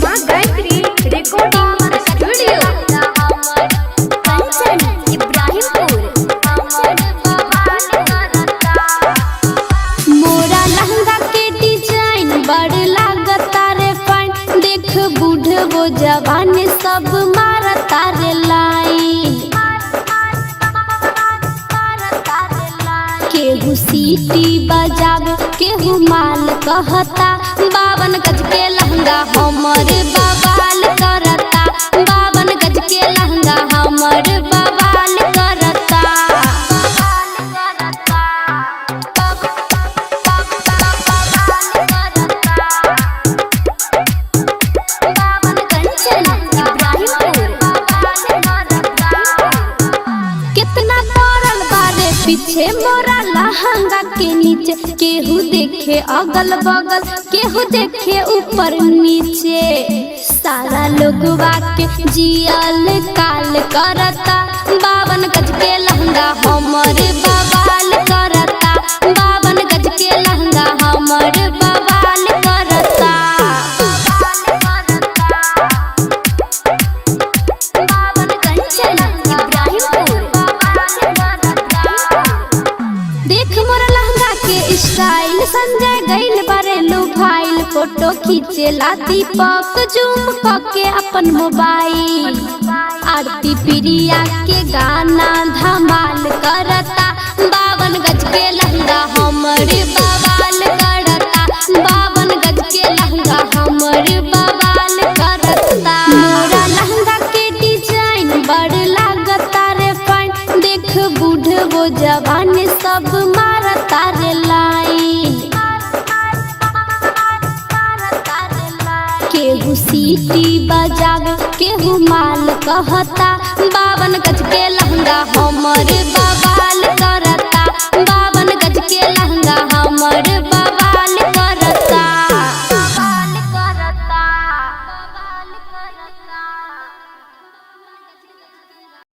माँ Gayatri recording studio. Kanchan Ibrahimpur. मोरा लहंगा के डिजाइन बड़ लागता रे फाइन, देख बूढ़ वो जवान सब मारता रे लाइन। केहू सीटी बजावे केहू माल कहता, 52 गज के लहंगा हमर बवाल करता। 52 गज के लहंगा हमर बवाल करता। कंचन इब्राहिमपुर। कितना पड़ल बारे पीछे मोरा लहंगा के नीचे, केहू देखे अगल बगल केहू देखे ऊपर नीचे। सारा लोगवा के जियल काल करता, 52 गज के लहंगा हमर बवाल करता। 52 गज के लहंगा हमर बवाल करता। कंचन इब्राहिमपुर। देख मोर लहंगा के स्टाइल, संजय गइल बारे लुभाइल। फोटो खींचेला दीपक जूम क के अपन मोबाइल। आरती प्रिया के गाना धमाल करता, 52 गज के लहंगा हमर बवाल करता। 52 गज के लहंगा हमर बवाल करता। मोरा लहंगा के डिजाइन बड़ लागता रे फाइन, देख बूढ़ वो जवान सब मारता रे लाइन। केहू सीटी बजावे केहू माल कहता, 52 गज के लहंगा हमर बवाल